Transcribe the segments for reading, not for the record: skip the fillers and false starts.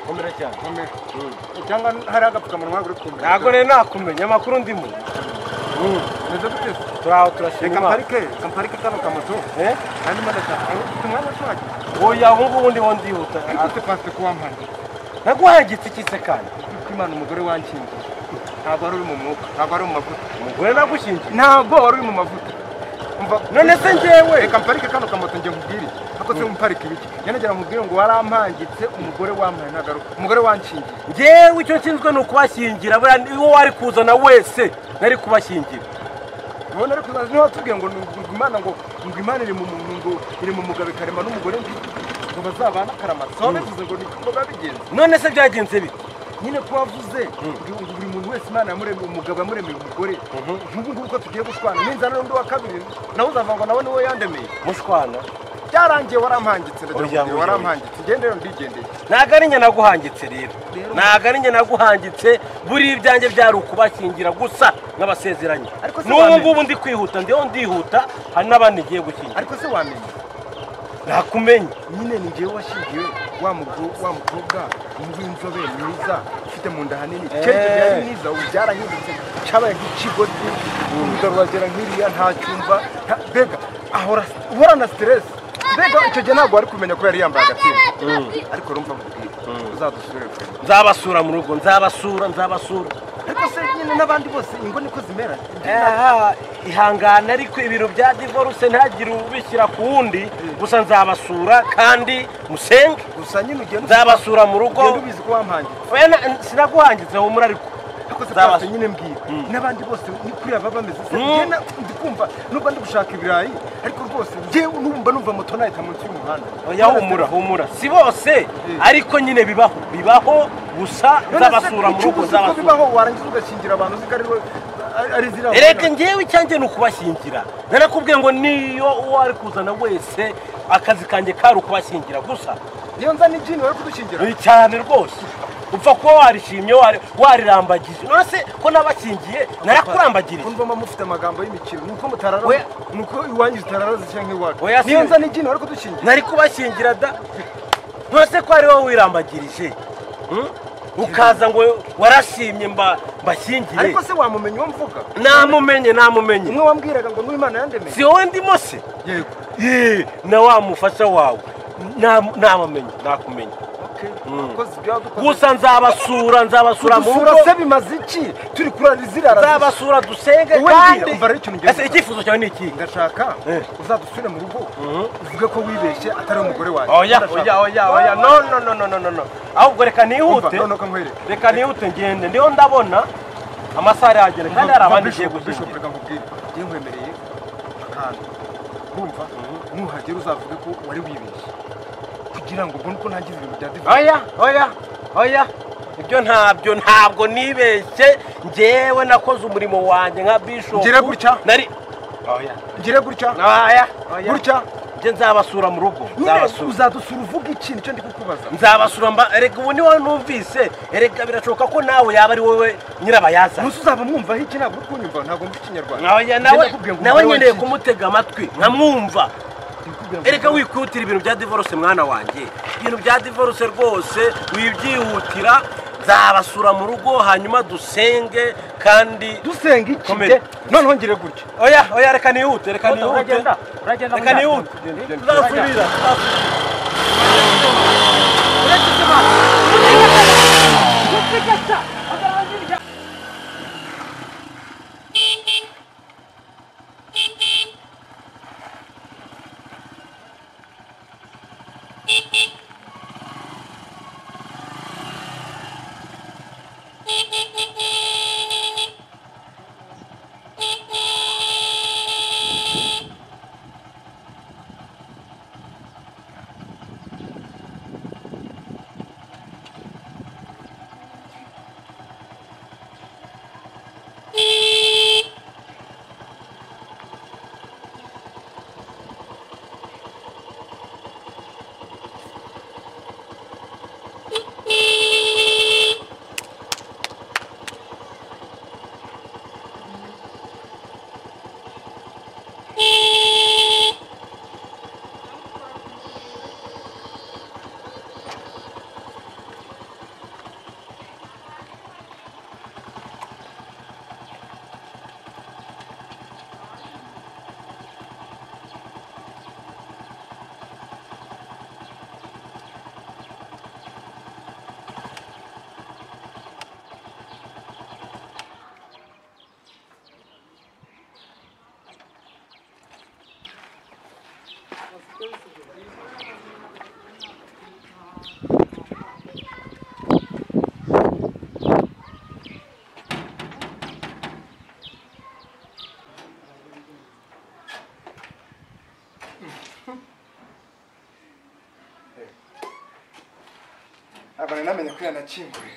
Komera cyane. Komera. Cyangwa hari agapfukamunwa uri kumenya. Ntabwo rero nakumenya amakuru ndimo. Meze gute? Turaho turashima. Reka mparike, mparike kano kamoto. Eh? Kandi madashaka. Ufite umwanya ushaka? Oya, ubu ngubu ndiho ndihuta. Ariko se pastor ko wampangitse? Naguhangitse iki se kandi? Kuko Imana umugore wanshingiye. Ntabwo wari uri mu mwuka, ntabwo wari mu mavuta. Umugore nagushingiye? Ntabwo wari uri mu mavuta. Umva, none se njyewe reka mparike kano kamoto nje nkubwire. Ako se umparike ibiki? Yanagera nkubwire ngo warampangitse umugore wampaye nagaruka. Umugore wanshingiye. Njyewe icyo nshinzwe ni ukubashyingira, buriya uwo wari kuzana wese nari kubashyingira. Ubona ariko niho watubwiye ngo Imana ngo Imana iri mu muntu ngo iri mu mugabo ikarema n'umugore ngo bazabana akaramata. So bivuze ngo ni ko babigenze. None se byagenze bite? Nyine ko wavuze ngo buri muntu wese Imana yamuremeye umugabo yamuremeye umugore. Nk'ubu ngubu ko tugiye gushwana n'inzara n'undi wa kabiri nawe uzava ngo nawe niwe yandemeye. Mushwana byarangiye warampangitse ndagira ngo warampangitse ngende rero ndigendeye. Ntago ari njye naguhangitse rero. Ntago ari njye naguhangitse buri ibyanjye byari ukubashyingira gusa nk'abasezeranye. N'ubu ngubu ndi kwihuta ndiho ndihuta hari n'abandi ngiye gushyingira. Ariko se wamenye? Nakumenye. Nyine ni njyewe washingiwe wa mukobwa w'inzobe mwiza ufite mu nda hanini. Kenshi yari mwiza ubu byarahindutse cyabaye nk'ikigoryi urwagera nk'iriya nta cyumva mbega ahora uhorana stress. Mbega icyo gihe ntabwo wari kumenya ko yari yambaye agapira. Ariko urumva nkubwire uzadusure. Nzabasura mu rugo, nzabasura, nzabasura. Ariko se nyine n'abandi bose ingo niko zimera. Ihangana ariko ibiro bya divorce ntagire ubishyira ku wundi. Gusa nzabasura kandi musenge. Gusa nyine ugenda nzabasura mu rugo. Ugenda ubizi ko wampangitse. Oya sinaguhangitse humura ariko. Ariko se pastor nyine mbwira n'abandi bose ni kuri aba bameze se ngena ndikumva nubwo ndi gushaka ibirayi ariko rwose ngewe numva numva moto nahita munsi y'umuhanda. Oya humura humura si bose ariko nyine bibaho bibaho gusa nzabasura mu rugo nzabasura. Bibaho warangiza ugashingira abantu zikari ari zira. Erega ngewe icyanjye ni ukubashyingira. Narakubwiye ngo niyo uwo ari kuzana wese akazi kanjye kari ukubashyingira gusa. Niyo nzana ijini wari kudushingira? Ni cyane rwose. Upfa kuba warishimye warirambagije. None se ko nabashyingiye narakurambagirije. Umva mufite amagambo y'imikino nuko mutarara nuko iwanyu zitarara zishya nk'iwacu. Niyo nzana ijini wari kudushingira? Nari kubashyingira da. None se ko ari wowe wirambagirije? Ukaza ngo warashimye mbashyingire. Ariko se wamumenye uwo mvuga? Namumenye namumenye. Umwe wambwiraga ngo n'Imana yandemeye. Si wowe ndimo se? Yego. Na wa mufasha wawe namumenye nakumenye. Gusa nzabasura nzabasura mu rugo. Se bimaze iki? Turi kurara zirara. Nzabasura dusenge kandi. Ese icyifuzo cyawe ni iki? Ndashaka uzadusure mu rugo uvuge ko wibeshye atari umugore wawe. Oya oya oya oya no no no no no no. Ahubwo reka nihute. Reka nihute ngende ndiho ndabona amasaha aragera kandi hari abandi ngiye gushyingira. Reka nkubwire. Ngiye nkwemereye akantu. Urumva nuhagera uzavuge ko wari wibeshye. Kugira ngo ubone uko ntangiza ibintu bya divorce. Oya oya oya ibyo ntabyo ntabwo nibeshye njyewe nakoze umurimo wanjye nka bishop. Ngire gutya nari oya ngire gutya oya gutya nje nzabasura mu rugo nzabasura. Uzadusura uvuga iki nicyo ndi kukubaza. Nzabasura mba erega ubu niwe numvise erega birashoboka ko nawe yaba ari wowe nyirabayaza. Nuse uzaba mwumva iki ntabwo uri kunyumva ntabwo mvuga ikinyarwanda. Oya nawe nawe nkeneye kumutega amatwi nkamwumva. Erega wikutira ibintu bya divorce mwana wanjye. Ibintu bya divorce rwose wibyihutira. Nzabasura mu rugo hanyuma dusenge kandi dusenge iki? Noneho ngire gutya. Oya oya reka nihute reka nihute. Uragenda reka nihute. Tuzasubira. Ntabwo nari namenye ko yanakinguye.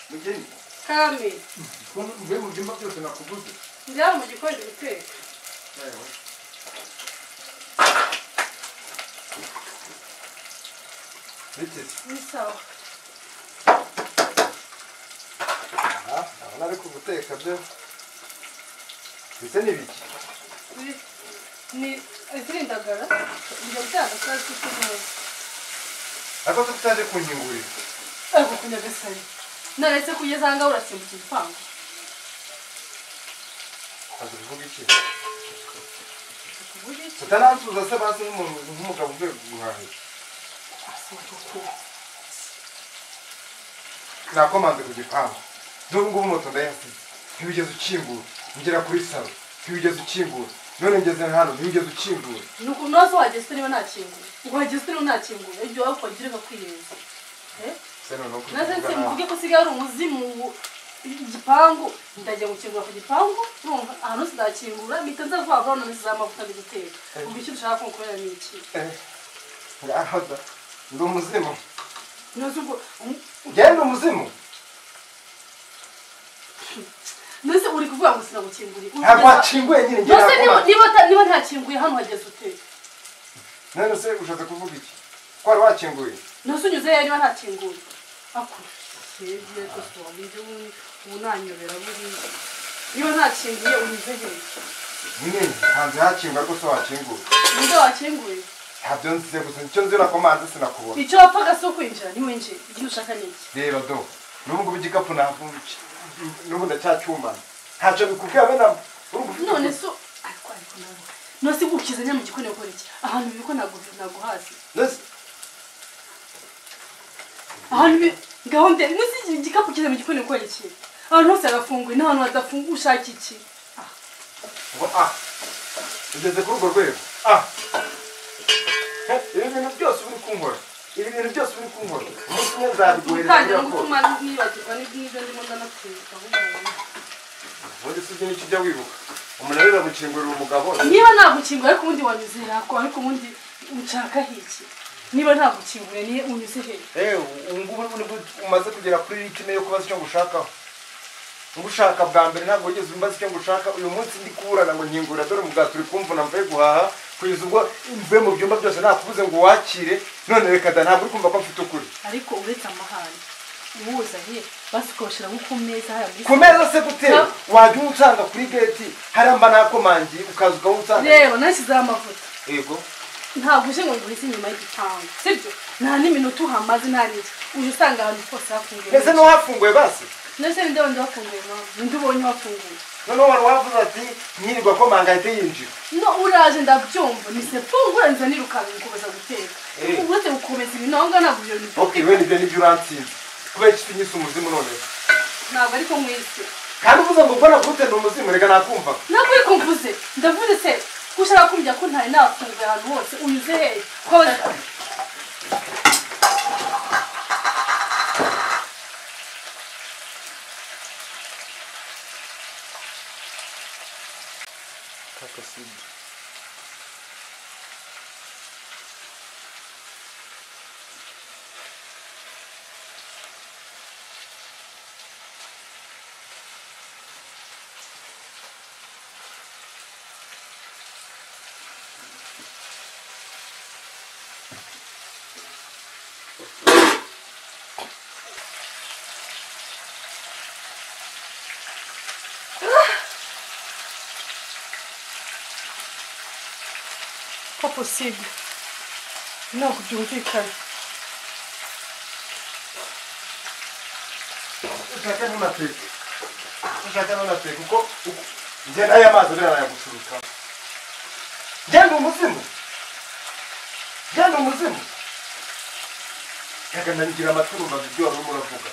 Mugeni. Kami. Mvuye mu byumba byose nakubuze. Njya mu gikoni guteka. Ewe. Biteze. Ni sawa. Aha, ndabona ari kuguteka byo. Bise ni biki? Ni izindagara. Njya guteka kandi neza. Ariko tutaje kunkingurira. Ariko kunyagasani. Naretse kugeza aha ngaha urasimbuka igipangu. Azi kuvuga iki? Kuvuga iki? Utaransubiza se basi nk'umuntu nk'umugabo uvuye guhahira. Nakomanze ku gipangu. N'ubu ngubu moto ndayihasize. Ntiwigeze ukingura. Ngera kuri salo. Ntiwigeze ukingura. None ngeze hano ntiwigeze ukingura. Nuko nazo wageze niba nakinguye. Wageze niba nakinguye. Ibyo wakogira ukakwiyeza. Eh? Naze mvuge ko usigaye ari umuzimu igipangu ndajya gukingura ku gipangu urumva ahantu sinakingura mpita nza vuba vuba none amavuta ndi guteka ubwo icyo ushaka kunkorera ni iki? Ngaho da ndi umuzimu. Naze ubwo ngende umuzimu. Naze uri kuvuga ngo sinagukinguriye. Ntabwo wakinguye nyine ngira ngo niba ntakinguye hano hageze ute? None se ushatse kuvuga iki? Ko wari wakinguye? Nose unyuze he niba ntakinguye? Ako yegeye rwose wabindi ubu nanyobera buriya. Niba ntakinguye unyuze he? Nyine hanze hakinguye ariko se wakinguye. Ninde wakinguye? Ntabyo nzi gusa icyo nzi nakomanze sinakubona. Icyo wapfaga si ukwinjira ntiwinjire ikintu ushaka ni iki? Reba do n'ubu ngubu igikapu nafunze n'ubu ndacyacyumana ntacyo bikubwiye abe namba. None se ariko nawe nose ukizanye mu gikoni gukora iki? Ahantu bibiko naguhazi. Nose ahantu gahunda nose igikapu kiza mu gikoni gukora iki? Ahantu hose harafunguye n'ahantu hadafunguye ushaka iki? Ngo ugeze kuri urwo rwego. Ibi bintu byose uri kunkora Ibi bintu byose uri kunkora umunsi umwe nzabiguhereza. Utangira gutuma nibagirwa n'ibyo ndimo ndanateka. Ubundi si ibyo nicyo ujya wibuka. Umuntu arira gukingurira umugabo. Niba nagukingura ariko ubundi wanyuze hako, ariko ubundi unshaka hiki? Niba nagukingure niye unyuze he? Ubu ngubu nibwo umaze kugera kuri ritme yo kubaza icyo ngushakaho. Ngushaka bwa mbere ntabwo wigeze umbaza icyo ngushaka. Uyu munsi ndi kuburana ngo nkingura dore umugati uri kumvuna mvuye guhaha kugeza ubwo mvuye mu byumba byose nakubuze ngo wakire none reka da ntabwo uri kumva ko mfite ukuri. Ariko uretse amahane uwuzanye basikoshira nko ku meza haya muri ku meza se gute wajya unsanga kuri gate haramba nakomangi ukaza ukawunsanga. Reba nashyizeho amavuta. Yego ntabwo uje ngo nguhise inyuma y'igipangu sibyo? Nta n'iminota uhamaze nta n'iki uje usanga ahantu hose hafunguye. Ese ntiwafunguye basi? Nese ninde wundi wafunguye mama? Ninde ubonye wafunguye? Noneho wari wavuze ati nkirirwa komanga ahite yinjira. No uraje ndabyumva nise fungura nza nirukanka gukomeza guteka. Uretse gukomeza ibintu aho ngaho ntabwo ibyo bintu. Okay we nibyo nibyo urantsinze. Kubera iki unyise umuzimu none? Ntabwo ariko mwise. Kandi uvuze ngo mbona gute ndi umuzimu reka nakumva. Ntabwo ariko mvuze. Ndavuze se ko ushaka kumbwira ko ntari nafunguye ahantu hose unyuze hehe? Ko possible. Pas possible. Ntabwo byumvikana. Ushaka ntunateke. Ushaka ntunateke kuko njye n'aya mazi biranayagucuruka. Genda umuzimu. Genda umuzimu. Reka ndangira amatwi numva ibyo wari urimo uravuga.